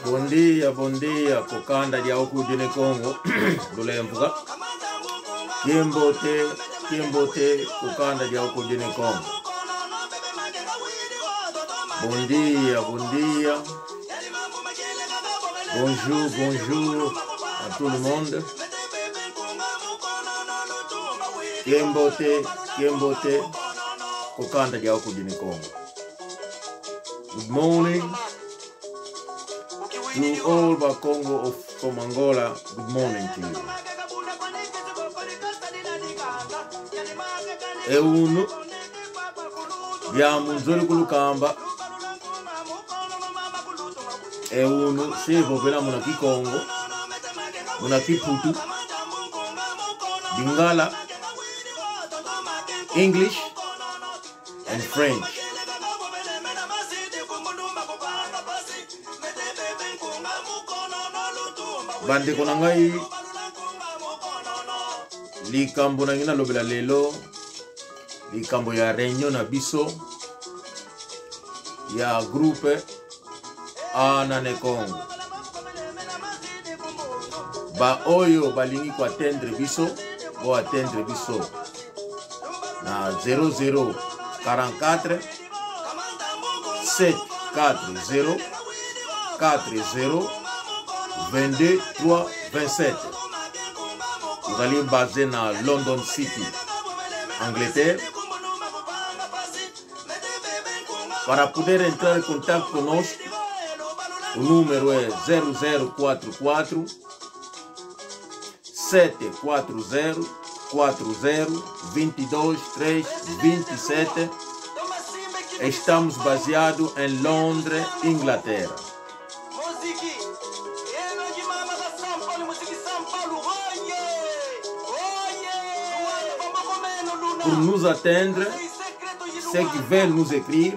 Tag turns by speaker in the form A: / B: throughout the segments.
A: Bom dia, bom dia, kokanda dia okudi ne Congo, lulemvuka. Kiembote, kiembote, kokanda dia okudi ne Congo. Bom dia, bom dia. Bonjour, bonjour à tout le monde. Kiembote, kiembote, kokanda dia okudi ne Congo. Good morning to all Bakongo of from Angola. Good morning to you. Eunu bya munzoli kulukamba eunu sivopela muna kikongo muna kiputu lingala English and French. Bandeko na ngai, likambo na ngai nalobela lelo, likambo ya réunion na biso ya groupe Anane Congo. Baoyo balingi koatteindre biso, boatteindre biso na 00 44 7 4 0 4 0 22 3 27. Ozali basé na London City, Angleterre. Para poder entrar em contato conosco, o número é 0044 740 40 22 3 27. Estamos baseados em Londres, Inglaterra. Pour nous atteindre, ceux qui veulent nous écrire,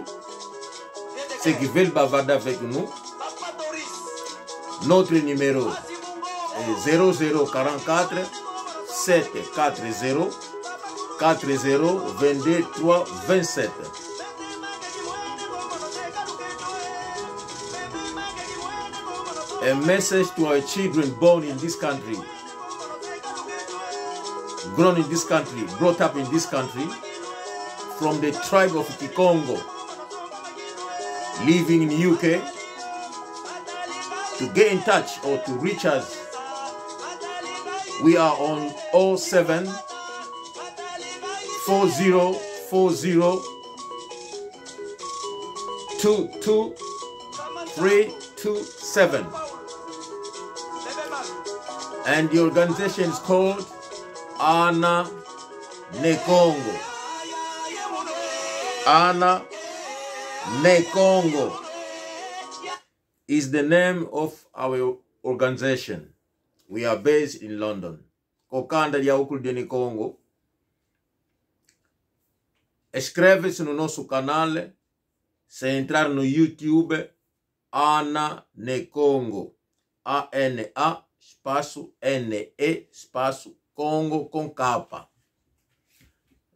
A: ceux qui veulent bavarder avec nous, notre numéro est 0044 740 40 22 3 27. A message to our children born in this country, grown in this country, brought up in this country, from the tribe of Kikongo, living in UK, to get in touch or to reach us, we are on 07 40 40 22 327. And the organization is called Ana Nekongo. Ana Nekongo is the name of our organization. We are based in London. Kokanda dia ukulu Congo. Inscreve-se no nosso canal. Se entrar no YouTube, Ana Nekongo. A-N-A espaço N-E espaço Congo com K.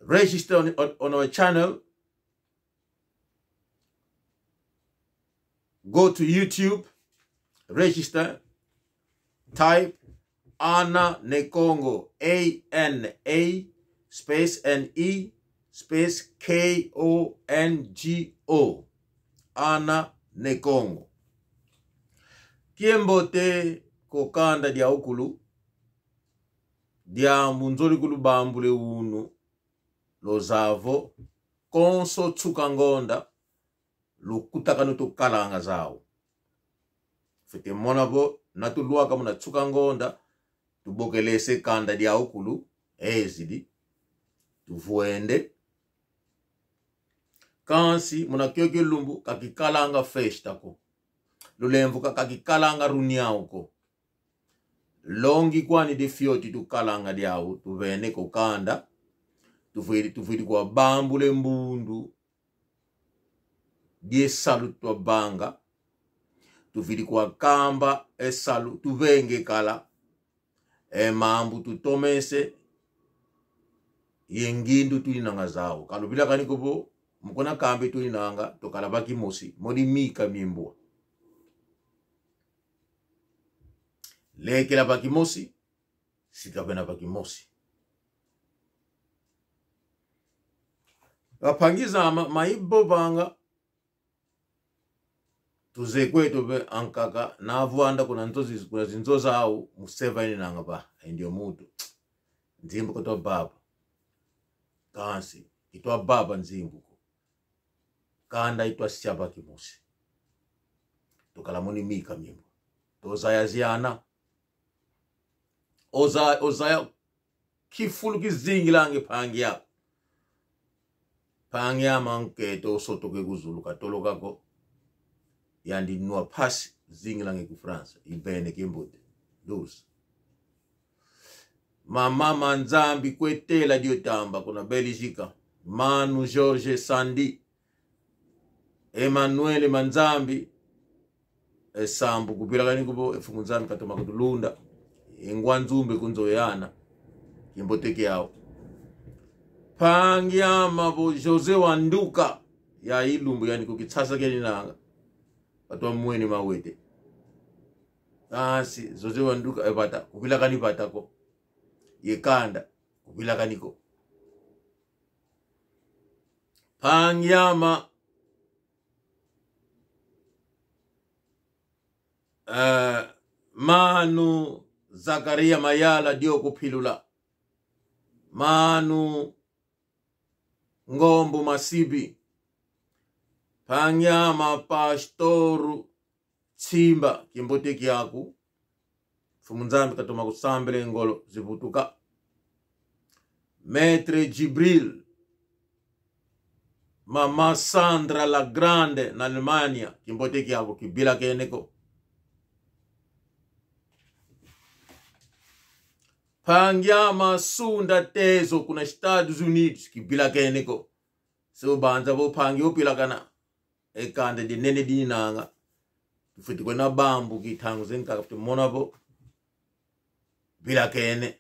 A: Register on our channel. Go to YouTube, register, type Ana Nekongo, A-N-A space N-E space K-O-N-G-O, Ana Nekongo. Kiembote kokanda dia ukulu, dia munzoli kulu bambule unu, lozavo, konso tsukangonda, lukutaka nutukalanga zao. Fete monabo, natuluaka muna tsukangonda, tubokelese kanda dia ukulu, ezidi, tuvuende. Kansi, muna kyoke lumbu, kakikalanga festa ko. Lulemvuka kakikalanga runiao ko. Longi kwani de fioti tukalanga diao, tuvene kokanda, tuvuidi kwa bambule mbundu, die salu twa banga, tuvidi kwa kamba esalu, tuvenge kala, e mambu tutomese, yengindu tulinanga zao. Kalubila kanikopo, mukona kambe tulinanga, tokalabaki mosi, modi mika mimbwa. Lekela pakimosi, sika pena pakimosi. Bapangiza maibo banga tuzekwetu pe ankaka navwanda kuna nzozi kuna zinzoza awu museva ini nanga pa ndio mutu nzimbu kutwa baba kansi itwa baba nzimbu ko kanda itwa siaba kimusi tukalamuni mika mimbo tozaya ziana oza ozaya kifulu kizingilange phangi yako phangi yamanketo osotoke kuzulu katolokako yandinwa phasi zingilange kufrance ibene kimbude luz mama manzambi kwetela diotamba kuna belgica manu george sandi emmanuel manzambi esambu kupilakani kupo efungu nzambi katoma kutulunda ingwa nzumbe kunzoyana kimboteki yawo pangyama bo jose wanduka ya ilumbu yani kukitsasa kelinanga batwa mweni mawete asi jose wanduka epata kupilakani patako yekanda kupilakaniko pangyama manu zakaria mayala dio kuphilula manu ngombo masibi panyama pastoru tsimba kimboteki yaku fumu nzambi katoma kusambele ngolo zivutuka Maître Jibril Mama Sandra la Grande na Allemagne kimboteki yako kibila keneko Pangyama Sunda Tezo kuna Estados Unidos kibila keneko so banza bo pangi opilakana ekanda dinene dinanga futi kwena bambu kithangu zenkaka futi mona bo bila kene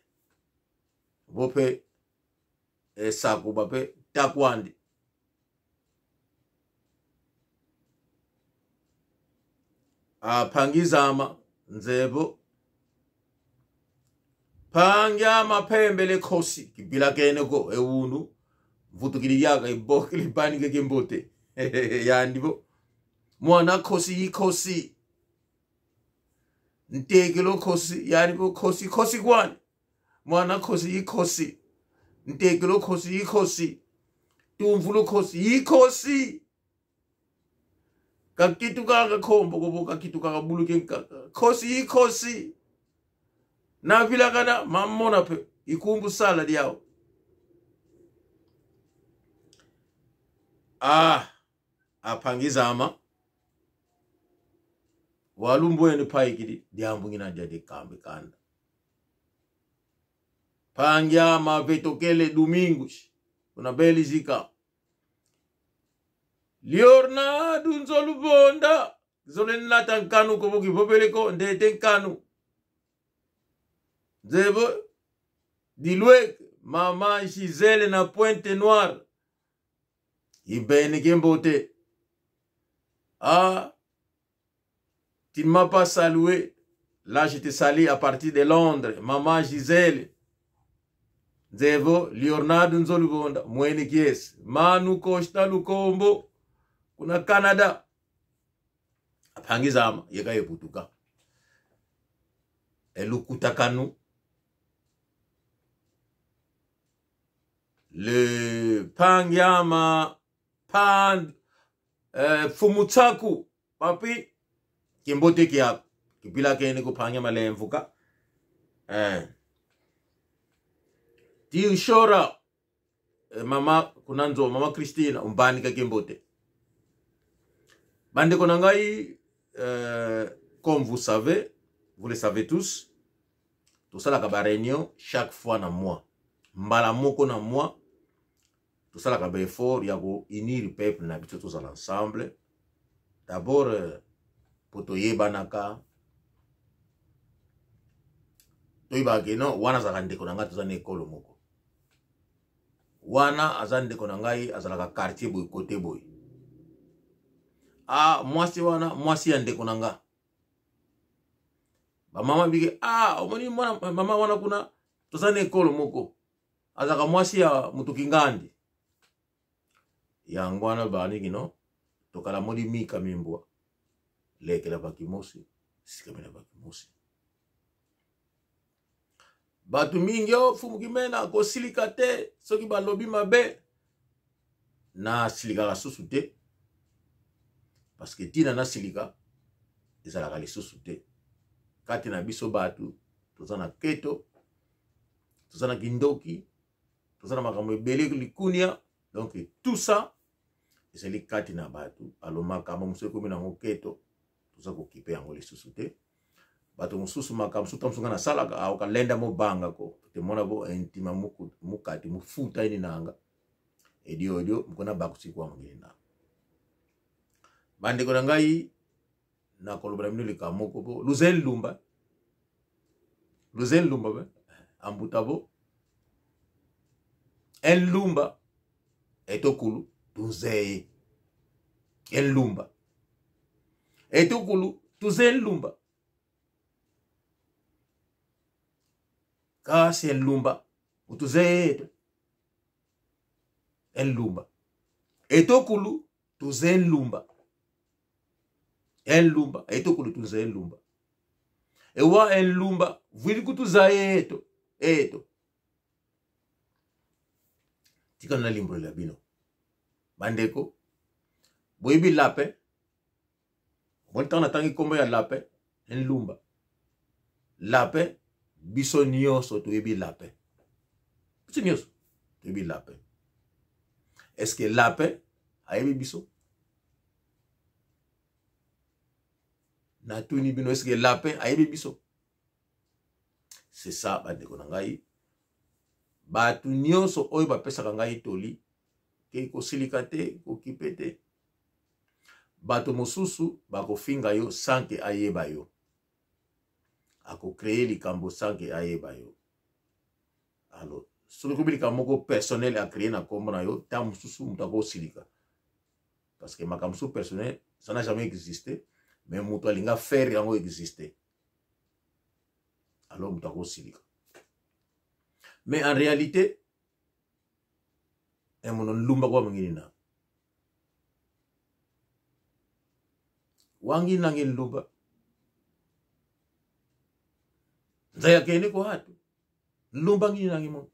A: bope esakuba pe takwandi aphangizama nzebo phangyama phembe lekhosi kibila kene ko ewundu mvutukiliyaka iboke lipanike kimbote yandibo mwana khosi yikhosi nteke lo khosi yandibo khosi khosi kwani mwana khosi yikhosi nteke lo khosi yikhosi tumvu lo khosi yikhosi kakitu kaka khombo kobo kakitu kaka buluke khosi yikhosi navilakana mamona pe ikumbu sala diawo ah aphangizama walumbweni phayikili diambungina dia dikambe kanda pangyama vetokele domingos kuna belizika Leonardo nzolubonda zolenata nkanu koboki popeleko ndete nkanu nzebo dilwek mama Gisele na Pointe Noire ibene kembote ah tu ne m'as pas salué là je te salue à partir de Londres maman Gisele nzevo Leonardo nzolubonda mweni kiesi Manu Costa Lukombo kuna Canada aphangizama yekayeputuka elukutakanu le pangyama pan fumutsaku papi kimbote kia kipila kene kuphanya malemvuka Tishora mama kunanzo mama Christina umbanika kimbote bande konangai comme vous savez, vous le savez tous, tout ça la réunion chaque fois na mois mbala moko na mois tout ça la effort ya ko unir peuple na biso tous ensemble d'abord poto yebanaka toyebaka no wana azalaka ndeko na ngai toza na ekolo moko wana aza ndeko na ngai azalaka quartier boye kote boye ah mwasi wana mwasi ya ndeko na nga. Bamama bike, ah, omoni mwana mama wana kuna toza na ekolo moko, azalaka mwasi ya moto kingandi. Yango wana baniki no tokala modi mika mimbwa lekela bakimosi sikamela bakimosi. Bato mingi o oh, Fumu Kimena kosilika te soki balobi mabe. Nasilikaka susu te parce que ntina nasilika ezalaka lisusu te. Kati na biso bato toza na keto, toza na kindoki, toza na makambo ebele, likunia. Donc tout ça ezali kati na bato. Alo makambo mosusu ekomi nango keto, toza kokipe yango lisusu te. Bato mosusu makambo mosusu ntango mosusu nga nasalaka aoka lenda mobanga ko te mona bo intima mokati mofuta ini nanga edio edio mokona bakusi kwa mokili na bandeko na ngai. Nakolobela bino likambo moko po luzen lumba, luzen lumba be ambuta bo enlumba etokulu tunzeye enlumba etukulu tuze nlumba kasi enlumba utuze eto enlumba etokulu tuze nlumba enlumba etokulu tuze enlumba ewa enlumba vwili kutuza eto eto. Tika nalimbolela bino bandeko, boyebi lapin. Omoni ntango natangi nkombo ya lapin nlumba, lapin biso nyonso toyebi lapin, biso nyonso toyebi lapin. Est-ce que lapin ayebi biso? Natuni bino, est-ce que lapin ayebi biso? C'est ça bandeko na ngai, bato nyonso oyo bapesaka ngai toli ke kosilika te, kokipe te. Bato mosusu bakofinga yo sans ke ayeba yo, akocreye likambo sans ke ayeba yo. Alors soki okomi likambo moko personnel acreye na nkombo na yo, ntango mosusu moto akosilika parce que makambo mosusu personnel ça n'a jamais existé, mais moto alinga faire yango exister, alors moto akosilika. Mais en réalité emono nlumba kwa mongini na wangi nange nlumba nzaya kende ko hatu nlumba ngini nange mo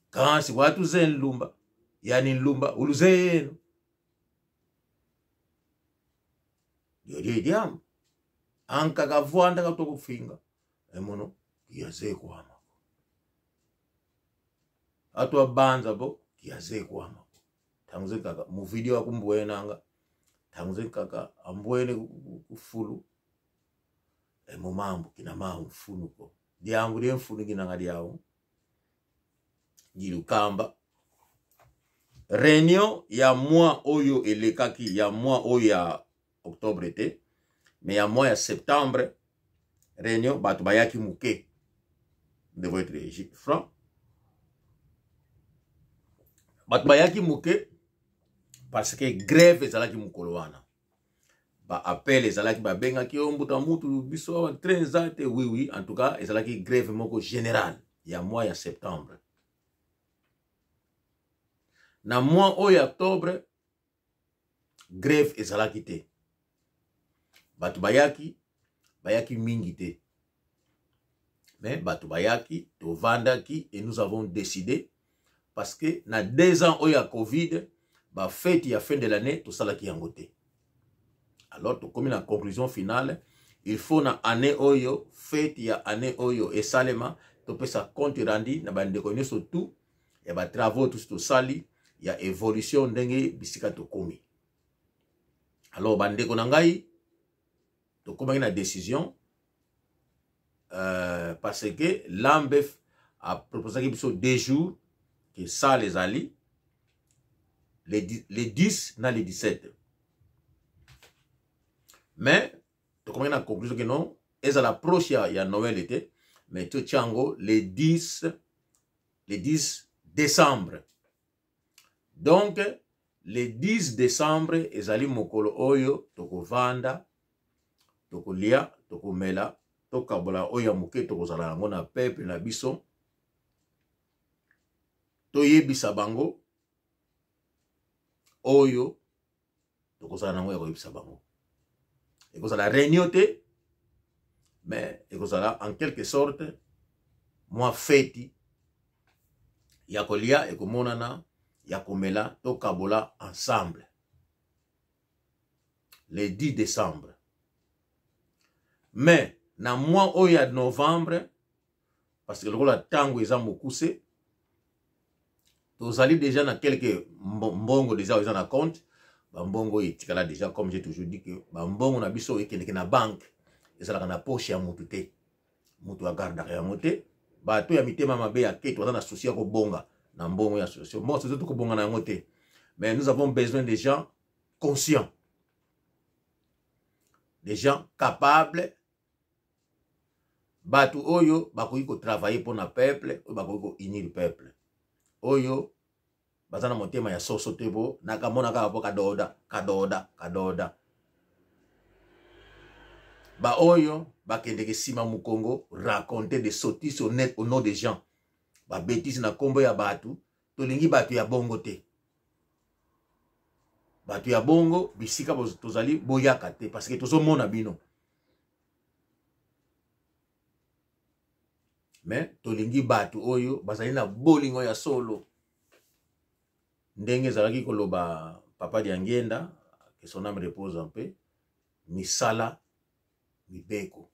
A: kasi watu ze nlumba yani nlumba uluze yenu diodidiamu ankakavwanda katokufinga emono kiyazekwama ato abanza bo kiyazekwama tanguze kaka mu video akumbwenanga tanguze kaka ambwene kufulu emo mambo kina mamu mfunuko diambu die mfunu kinanga diawu gilukamba. Réunion ya mois oyo elekaki, ya mois oyo ya octobre te, mais ya mois ya septembre, réunion bato bayaki moke. Devrait être franc, bato bayaki moke parce que grève ezalaki mokolo wana. Ba appel ezalaki, babengaki yo mbuta mutu biso awa train eza te. Oui oui, en tout cas ezalaki grève moko générale ya mois ya septembre. Na mois oyo ya octobre grève ezalaki te, bato bayaki, bayaki mingi te, mais bato bayaki, tovandaki et nous avons décidé parce que na 2 ans oyo ya Covid, ba fête ya fin de l'année tosalaki yango te. Alors tokomi na conclusion finale, il faut na année oyo, fête ya année oyo esalema, topesa compte rendu na bandeko nyonso tout ya ba travaux tous tosali ya évolution ndenge bisika tokomi. Alors bandeko na ngai, tokomaki na décision parce que l'AMBEF a proposaki biso 2 jours que salle ezali les 10 na les 17, mais tokomaki na conclusion que non, ezala proche ya Noël te, mais totia yango les 10, les 10 décembre. Donc Le 10 décembre ezali mokolo oyo tokovanda, tokolia, tokomela, tokabola oyo ya moke tokozala yango na peuple na biso, toyebisa bango oyo tokozala nango ya koyebisa bango. Ekozala réunion te, mais ekozala en quelque sorte mwa feti ya kolia, ekomonana, ya komela, tokabola ensemble le 10 décembre. Mais na mois oyo ya novembre, parce que lokola ntango eza mokuse, tozali déjà na quelques mbongo déjà eza na compte. Bambongo oyo etikala déjà, comme j'ai toujours dit que bambongo na biso ekendeke na banque, ezalaka na poche ya motu te, motu agardaka yango te. Bato ya mitema mabe ya keto baza na souci ya kobonga na mbongo ya association. Mbongo association tokobonga na yango te, mais nous avons besoin de gens conscients, des gens capables, bato oyo bakoki kotravaille mpo na peuple, oyo bakoki kounir peuple, oyo baza na motema ya soso te, po nakamona kaka po kadoda kadoda kadoda. Baoyo bakendeke nsima mokongo raconter des sottises au net au nom des gens, babetise na nkombo ya bato. Tolingi bato ya bongo te. Bato ya bongo, bisika tozali, boyaka te, parce que tozomona bino. Mais tolingi bato oyo bazali na bolingo ya solo, ndenge ezalaki koloba Papa Diangienda, que son âme repose en paix: misala mibeko.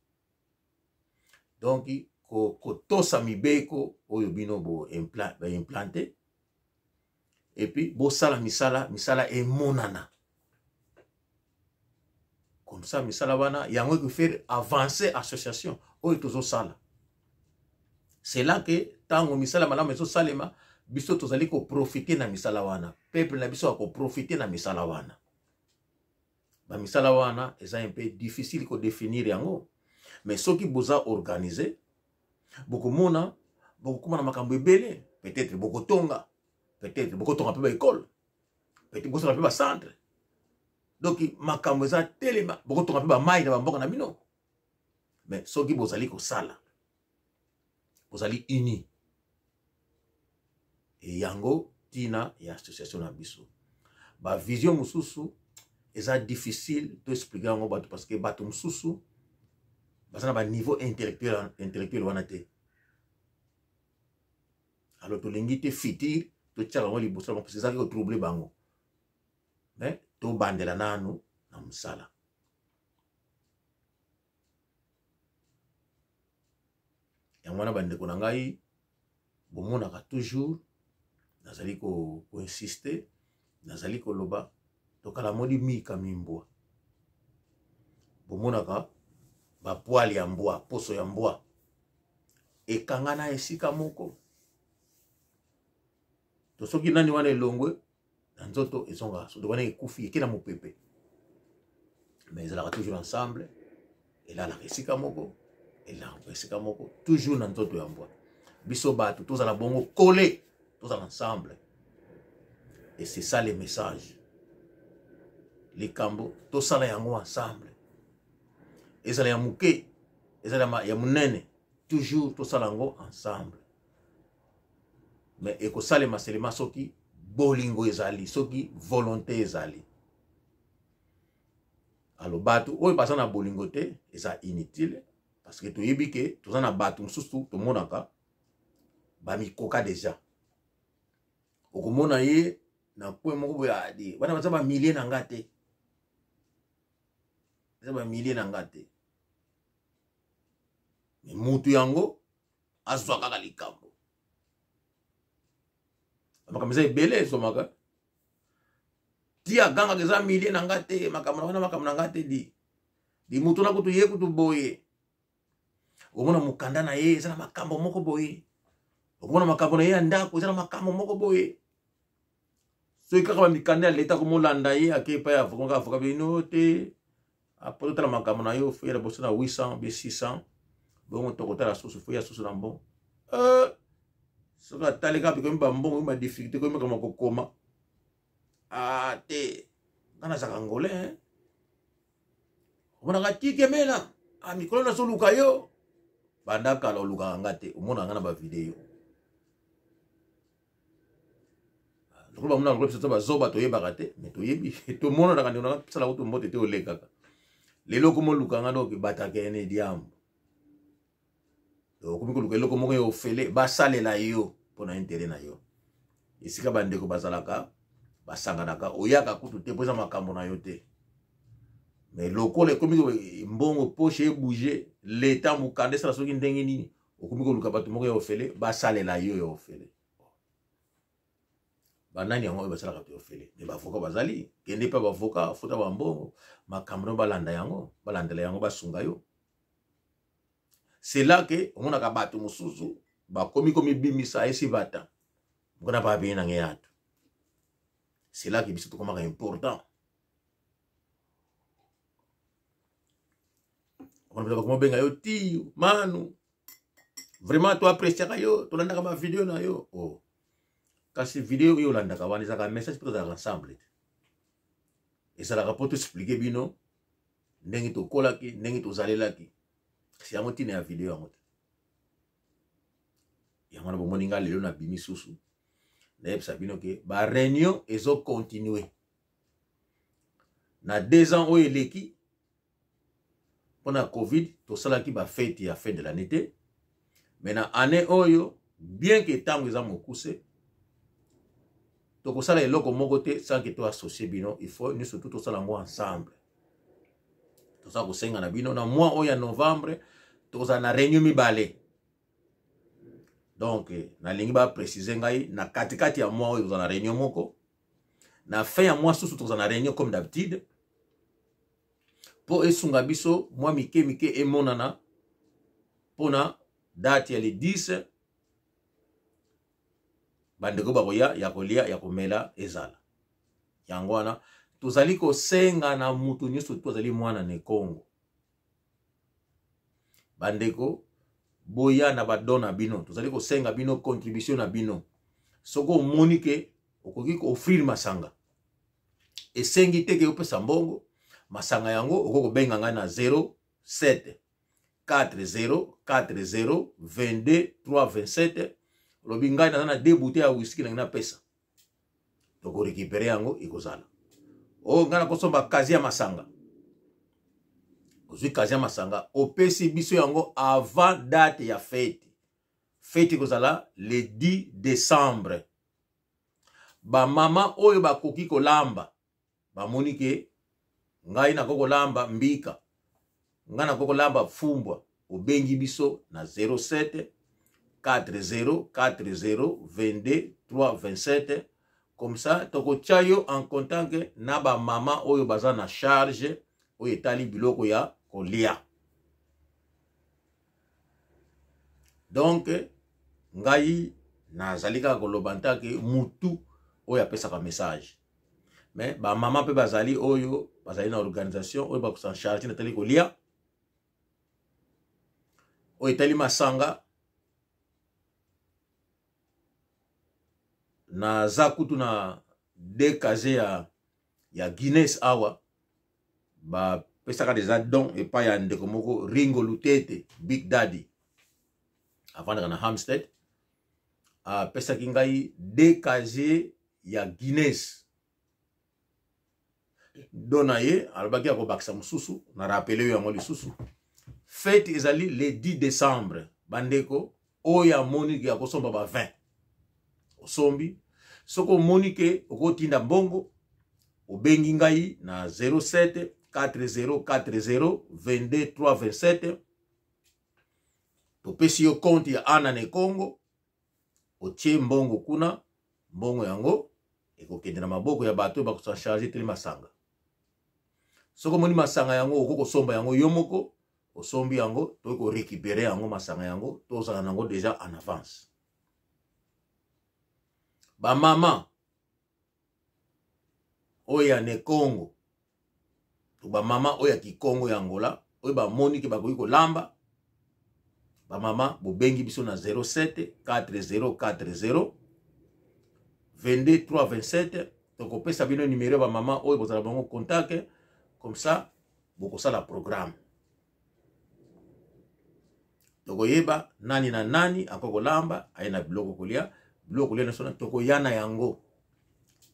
A: Donc kotosa mibeko oyo bino boimplante, et puis bosala misala, misala emonana. Comme ça misala wana yango ekofaire avancer association oyo tozosala. C'est là que ntango misala malamu ezosalema, biso tozali koprofite na misala wana, peuple na biso akoprofite na misala wana. Bamisala wana eza un peu difficile kodéfinir yango, mais soki boza organisé, bokomona bokokóma na makambo ebele. Peut-être bokotonga, peut-être bokotonga mpe baekole, peut-être bokosala mpe bacentre. Donc makambo eza telema, bokotonga mpe bamai na bamboka na bino. Mais soki bozali kosala, bozali uni. E yango ntina ya association na biso. Bavision mosusu eza difficile to expliquer yango bato, parce que bato mosusu baza na baniveau intellectuel wana te. Alors tolingi te futur totiaka yango liboso na bango, parce ezalaki kotrouble bango. Mais tobandela nanu na mosala. Yango wana, bandeko na ngai, bomonaka toujours nazali koinsiste, nazali koloba tokala modi mika mimbwa. Bomonaka bapoils ya mbwa, poso ya mbwa ekanga na esika moko to soki nani wana elongwe na nzoto, ezongaka soki wana ekufi, eke na mopepe. Mais ezalaka toujours ensemble, elalaka esika moko, elalaka esika moko toujours na nzoto ya mbwa. Biso bato tozala bongo collé, tozala ensemble. Et c'est ça le message. Likambo tosala yango ensemble, ezala ya moke, ezala ya monene, toujours tosala yango ensemble. Mais ekosalema selema soki bolingo ezali, soki volonté ezali. Alo bato oyo baza na bolingo te, eza inutile, parce que toyebi ke toza na bato mosusu tomonaka bamikoka déjà. Okomona ye na point moko boye, adi wana baza bamilie na nga te, eza bamilie na nga te. Me mutu yango azwa kaka likambo, makambo eza ebele ezomaka ti agangaka eza milie na nga te, makambo na wana, makambo na nga te. Di mutu na kutu ye kutu boye, okomona mokanda na ye eza na makambo moko boye, okomona makambo na ye ya ndako eza na makambo moko boye. Soki kaka bamikanda ya leta, komolanda ye, ake epai ya avocat, avocat bino te, apo totala makambo na yo, fo ya liboso na 800 be 600, bongo tokotala susu, fo ya susu na mbongo. Soki atali kaka bikomi bambongo, komi badifficulté, komi makambo kokoma. Ah te, nga nazalaka angolais hein? Omonaka tikemela, ah, mikolo nazoluka yo banda kala, olukaka nga te, omonaka nga na bavideo lokola bamona lokola biso to bazoba, toyebaka te, me toyebi, tomonanaka. Ndeko nanga, sala kutu mbote te, olekaka lelo okoma oluka nga. Donc batakene diambo, okomi koluka eloko moko ya ofele basalela yo mpo na intérêt na yo. Esika bandeko bazalaka, basanganaka, oyaka kutu te mpo eza makambo na yo te. Mais lokola ekomi mbongo, poche ebouge, leta mokanda esala soki ndenge nini, okomi koluka bato moko ya ofele basalela yo ya ofele. Banani yango oyo basalaka bato ya ofele? Me baavocat bazali, kende mpe baavocat, futa bambongo, makambo no balanda yango, balandela yango, basunga yo. C'est là que omonaka bato mosusu bakomi komibimisa esi bata mokona babeye nange yato. C'est là que biso tokomaka important. Bakomobenga yo ti manu, vraiment toappréciaka yo, tolandaka bavideo na yo. Oh. Kasi video oyo olandaka wana ezalaka message mpo tozalaka ensemble te, ezalaka mpo toexpliquer bino ndenge tokolaki, ndenge tozalelaki. Kasi yango ntina ya video yango te. Yango wana bomoni nga lelo nabimi susu, nayebisa bino ke baréunion ezocontinue na 2 ans oyo eleki. Mpona Covid, tosalaki bafete ya fin de l'année te, mais na année oyo, bien ke ntango eza mokuse, tokosala eloko moko te sans ke toassocie bino. Il faut nyonso tu tosala yango ensemble. Toza kosenga na bino, na mois oyo ya novembre, tokozala na réunion mibale. Donc nalingi baprécise ngai, na katikati ya mois oyo tozala na réunion moko, na fin ya mois susu tokozala na réunion comme d'habitude, mpo esunga biso mwa mike mike emonana mpona date ya le 10. Bandeko bakoya ya kolia, ya komela ezala. Yango wana tozali kosenga na mutu nyonso to azali mwana na Ekongo, bandeko boya na badon na bino. Tozali kosenga bino contribution na bino. Soki omoni ke okoki koofrir masanga, esengi te ke opesa mbongo, masanga yango okoki kobenga ngai na 07 40 40 22 3 27. Olobi ngai naza na deux bouteilles ya whisky, nangi napesa, tokorécupérer yango, ekozala oyo ngai nakosomba casier ya masanga. Ozwi casier ya masanga, opesi biso yango avant date ya fete. Fete ekozala le 10 décembre. Bamama oyo bakoki kolamba, bamoni ke ngai nakoki kolamba mbika, ngai nakoki kolamba fumbwa, obengi biso na 07 40 40 22 3 27. Comme ça tokotia yo en contact na bamama oyo baza na charge oyo etali biloko ya kolia. Donc ngai nazali kaka koloba ntake mutu oyo apesaka message, mais bamama mpe bazali oyo bazali na organisation oyo bakosan charge na etali kolia, oyo etali masanga. Naza kutu na deux casier ya Guinness awa, bapesaka deja don epai ya ndeko moko Ringo Lutete, Big Daddy, avandaka na Hampstead. Apesaki ngai deux casier ya Guinness, don na ye. Alobaki akobakisa mosusu. Na rappeler yo yango lisusu, fete ezali le 10 décembre. Bandeko oyo amoni ke akosomba ba 20, osombi. Soki omoni ke okotinda mbongo, obengi ngai na 07 40 40 22 3 27. Topesi yo compte ya Ana na Ekongo, otie mbongo kuna. Mbongo yango ekokende na maboko ya bato oyo bakosa charge tele masanga. Soki omoni masanga yango okoki kosomba yango yo moko, osombi yango, tokoki korécupérer yango. Masanga yango tozala nango déjà en avance. Bamama oyo ya Nekongo to bamama oyo ya Kikongo ya Angola oyo bamoni ke bakoki kolamba, bamama bobengi biso na 07 40 40 22 3 27. Tokopesa bino numero ya bamama oyo bozala bango contact, comme ça bokosala programme. Tokoyeba nani na nani akoki kolamba, aye na biloko kolia, biloko kolia nyonso tokoya na yango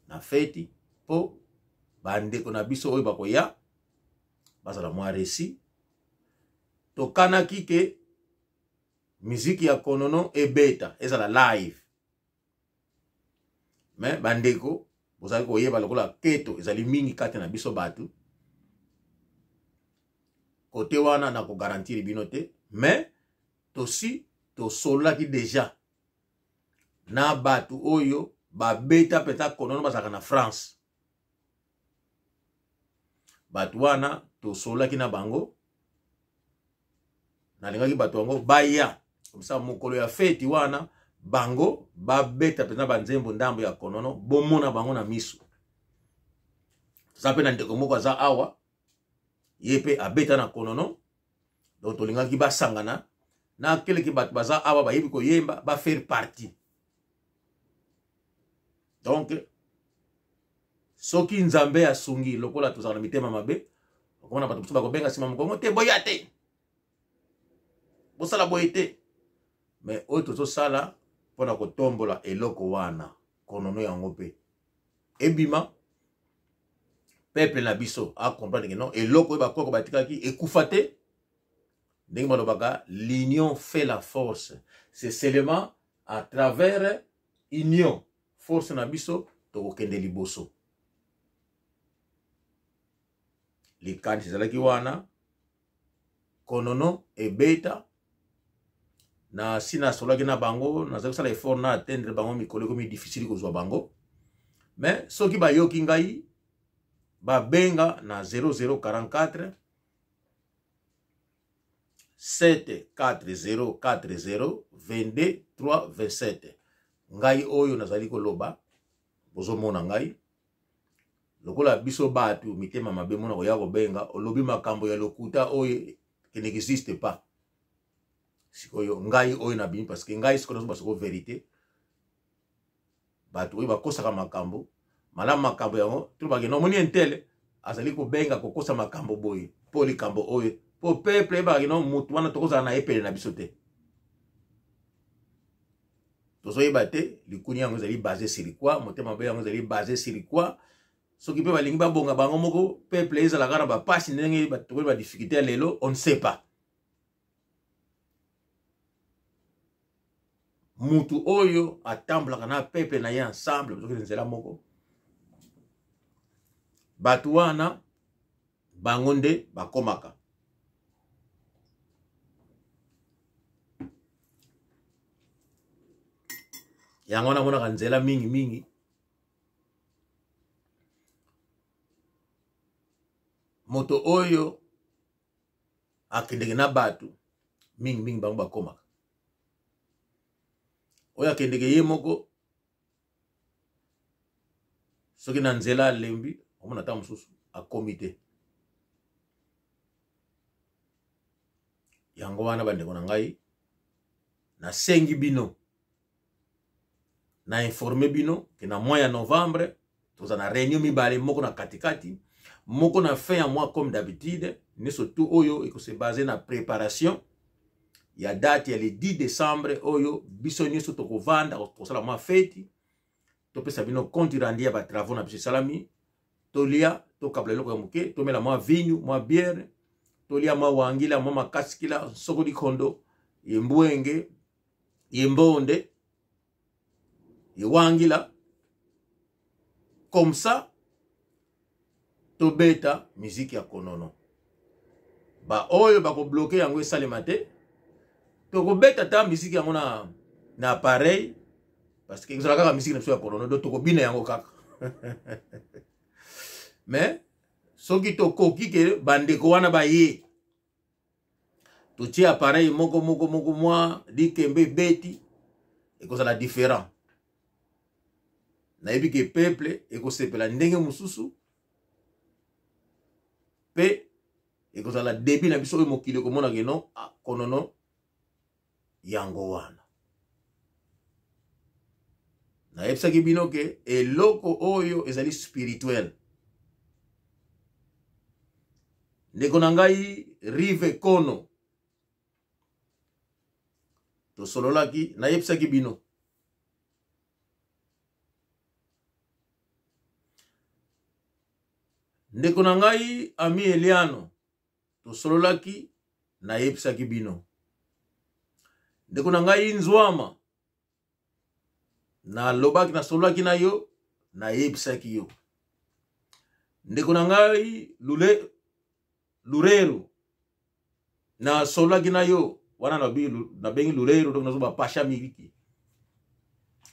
A: na feti, mpo bandeko na biso oyo bakoya bazala mwa resi. Tokanaki ke miziki ya konono ebeta ezala live, me bandeko bozali koyeba lokola keto ezali mingi kati na biso bato kote wana na kogarantiri bino te, me tosi tosololaki deja na bato oyo babeta mpenza konono bazalaka na France. Bato wana tosololaki na bango, nalingaki bato yango baya komisa mokolo ya feti wana, bango babeta mpenza banzembo ndambo ya konono, bomona bango na miso. Toza mpe na ndeko moko aza awa, ye mpe abeta na konono, donc tolingaki basangana na keleke bato baza awa bayebi koyemba, bafaire partie. Donc soki Nzambe asungi, lokola tozala na mitema mabe, okomona bato mosusu bakobenga nsima mokongo te, boya te, bosala boye te. Me oyo tozosala mpo na kotombola eloko wana, konono yango mpe ebima, peuple na biso acomprendre ke non, eloko oyo bakoko batikaki ekufa te. Ndenge balobaka, l'union fait la force. C'est seulement à travers union force na biso tokokende liboso. Likanisi ezalaki wana, konono ebeta na si nasolaki na bango, nazali kosala effort na atteindre bango. Mikolo ekomi difficile kozwa bango, mais soki bayoki ngai, babenga na 0044 7 4 0 4 0 22 3 27. Ngai oyo nazali koloba, bozomona ngai lokola biso bato mitema mabe, mona koya kobenga, olobi makambo ya lokuta oyo qui n'existe pas. Sikoyo ngai oyo nabimi, parce que ngai sikoyo nazoba sikoyo verité. Bato oyo bakosaka makambo malamu, makambo yango tolobaki nomoni entele azali kobenga kokosa makambo boye mpo likambo oyo, mpo peuple eyebaka kino motu wana tokozala na ye pene na biso te. Tozoyeba te likuni yango ezali base sur quoi, motema mabe yango ezali base sur quoi. Soki mpe balingi babonga bango moko, peuple ezalaka na bapasi ndenge tokoki badifficulté ya lelo, on ne sait pas. Mutu oyo atambolaka na peuple na ye ensemble, bazokende nzela moko, bato wana bango nde bakomaka. Yango wana amonaka nzela mingi mingi. Moto oyo akendeke na bato mingi mingi, bango bakomaka. Oyo akendeke ye moko, soki na nzela alembi, omona ata mosusu akomi te. Yango wana bandeko na ngai, nasengi bino, na informe bino ke na mois ya novembre toza na réunion mibale, moko na katikati, moko na fin ya mois. Comme d'habitude, nyonso tout oyo ekose base na préparation ya date ya le 10 décembre, oyo biso nyonso tokovanda kosala mwa feti, topesa bino compte rendu ya batravaux na biso esalami, tolia, tokabla eloko ya moke, tomela mwa vinyu, mwa biere, tolia mwa wangila, mwa makasikila, nsoko likondo, yembwenge, yembonde, yewangila. Comme ça tobeta miziki ya konono. Baoyo bakobloke yango esalema te, tokobeta ta miziki yango na appareil, parce que ezala kaka miziki na biso ya konono, donc tokobina yango kaka. Mais soki tokoki ke bandeko wana baye, totie appareil moko moko moko, mwa likembe ebeti, ekozala différent. Nayebi ke peuple ekosepela ndenge mosusu, mpe ekozala debut na biso oyo mokili ekomona keno konono yango wana. Nayebisaki bino ke eloko oyo ezali spirituel. Ndeko na ngai Rive Kono, tosololaki, nayebisaki bino ndeko na ngai Ami Eliano, tosololaki, nayebisaki bino ndeko na ngai Nzwama, nalobaki, nasololaki na yo, nayebisaki yo ndeko na ngai Lule, Lureru, nasololaki na yo wana nabengi Lureru, donc nazoba Pasha Miliki,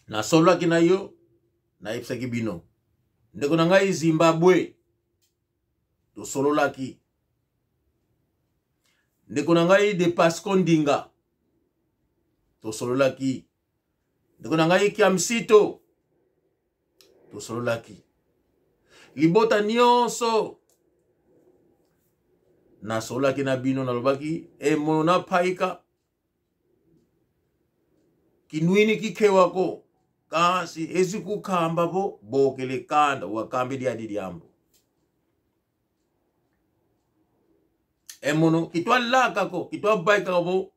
A: nasololaki na yo, nayebisaki bino ndeko na ngai Zimbabwe, tosololaki ndeko na ngai de Pasco Ndinga, tosololaki ndeko na ngai Kiamsito, tosololaki libota nyonso, nasololaki na bino, nalobaki emono napaika kinwini kikhewako kasi ezikukhamba bo bokele kanda wakambe lyadi lyambo emono kitwalakako kitwabaikako bo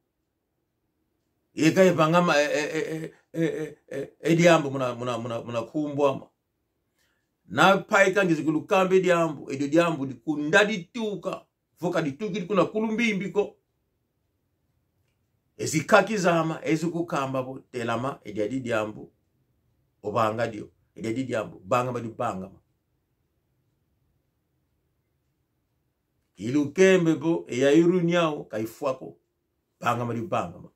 A: yeka epangama ediambo muna muna napaika ngizikulukambe diambo edio diambo dikunda dituka voka dituki dikuna kulumbimbiko ezikakizama ezikukamba bo telama ediadi diambo obanga dio ediadi diambo bangama dibangama ilukembe bo eyairuniao kaifwako bangama libangama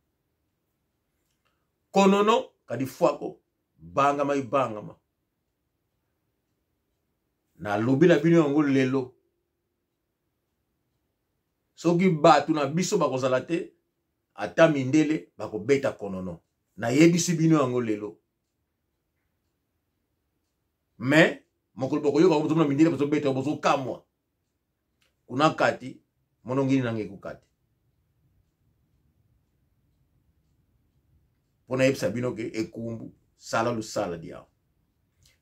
A: konono kadifwako bangama ibangama. Nalobi na bino yango lelo, soki bato na biso bakozala te, ata mindele bakobeta konono. Nayebisi bino yango lelo, me mokolo bokoyoka bozomona mindele bazobeta, bozokamwa kuna kati monongini nanga ekokati mpo nayebisa bino ke ekumbu sala lusala diao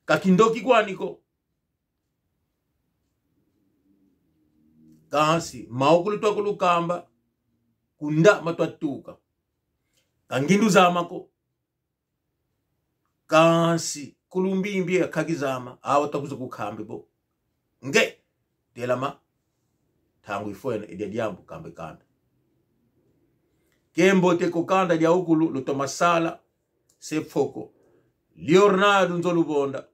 A: kakindoki kwaniko kasi maokulu twakulukamba kunda matwatuka kangindu zamako kasi kulumbimbi yakhakizama awa takuza kukhambe bo nge telama thangu ifwena idya dyambu kambe kanda kembote kokanda dya ukulu lutomasala sepfoko Leonardo Nzolubonda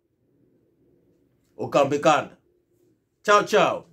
A: okambe kanda. Ciao ciao.